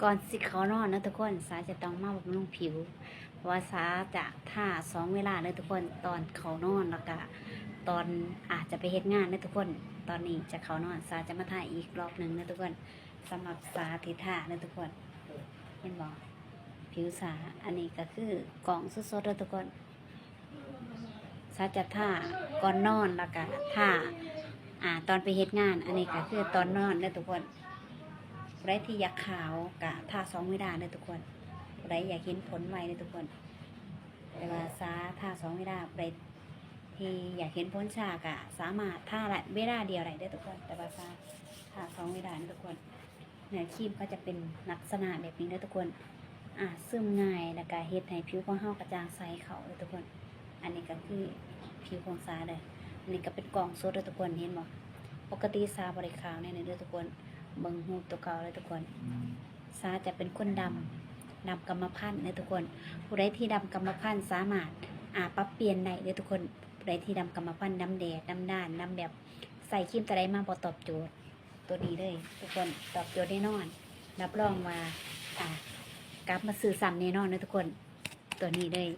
ກ່ອນຊິເຂົ້ານອນເນາະທຸກຄົນ ສາຈະຕ້ອງມາບຳລຸງຜິວ ເພາະວ່າສາຈະທາສອງເວລາເດີທຸກຄົນ ຕອນເຂົ້ານອນ ແລ້ວກະຕອນອາດຈະໄປເຮັດງານເດີທຸກຄົນ. ຕອນນີ້ຈະເຂົ້ານອນ ສາຈະມາທາອີກລອບໜຶ່ງເດີທຸກຄົນ. ສຳລັບສາທີ່ທາເດີທຸກຄົນ ເຫັນບໍ່? ຜິວສາ ອັນນີ້ກໍຄືກ້ອງສົດໆເດີທຸກຄົນ. ສາຈະທາກ່ອນນອນ ແລ້ວກະທາ ອ່າ ຕອນໄປເຮັດງານ. ອັນນີ້ກະຄືຕອນນອນເດີທຸກຄົນ. ຜູ້ໃດທີ່ຢາກຂາວກະທາສອງເວລາເດີທຸກຄົນ. ຜູ້ໃດຢາກເຫັນຜົນໄວເດີທຸກຄົນ. ແຕ່ວ່າສາທາສອງເວລາ. ຜູ້ໃດທີ່ຢາກເຫັນຜົນຊ້າກະສາມາດທາໄດ້ເວລາດຽວໄດ້ເດີທຸກຄົນ. ແຕ່ວ່າສາທາສອງເວລາເດີທຸກຄົນ. ເນື້ອຄຣີມກໍຈະເປັນລັກສະນະແບບນີ້ເດີທຸກຄົນ ອ່າ ຊຶມງ່າຍ ແລ້ວກະເຮັດໃຫ້ຜິວຂອງເຮົາກະຈ່າງໃສເຂົ້າເດີທຸກຄົນ. ອັນນີ້ກະຄືຜິວຂອງສາເດີ. ອັນນີ້ກະເປັນກ້ອງສົດເດີທຸກຄົນ ເຫັນບໍ່? ປົກກະຕິສາບໍ່ໄດ້ຂາວແນວນີ້ເດີທຸກຄົນ. ເບິ່ງຮູບຕົວເກົ່າເດີທຸກຄົນ. ສາຈະເປັນຄົນດຳ ດຳກຳມະພັນເດີທຸກຄົນ. ຜູ້ໃດທີ່ດຳກຳມະພັນສາມາດ ອ່າ ປັບປ່ຽນໄດ້ເດີທຸກຄົນ. ຜູ້ໃດທີ່ດຳກຳມະພັນ ດຳແດດ ດຳດ້ານ ດຳແບບໃຊ້ຄຣີມຕົວໃດມາບໍ່ຕອບໂຈດ ຕົວນີ້ເລີຍທຸກຄົນ ຕອບໂຈດແນ່ນອນ. ຮັບຮອງວ່າ ອ່າ ກັບມາຊື້ຊ້ຳແນ່ນອນເດີທຸກຄົນ. ຕົວນີ້ເລີຍ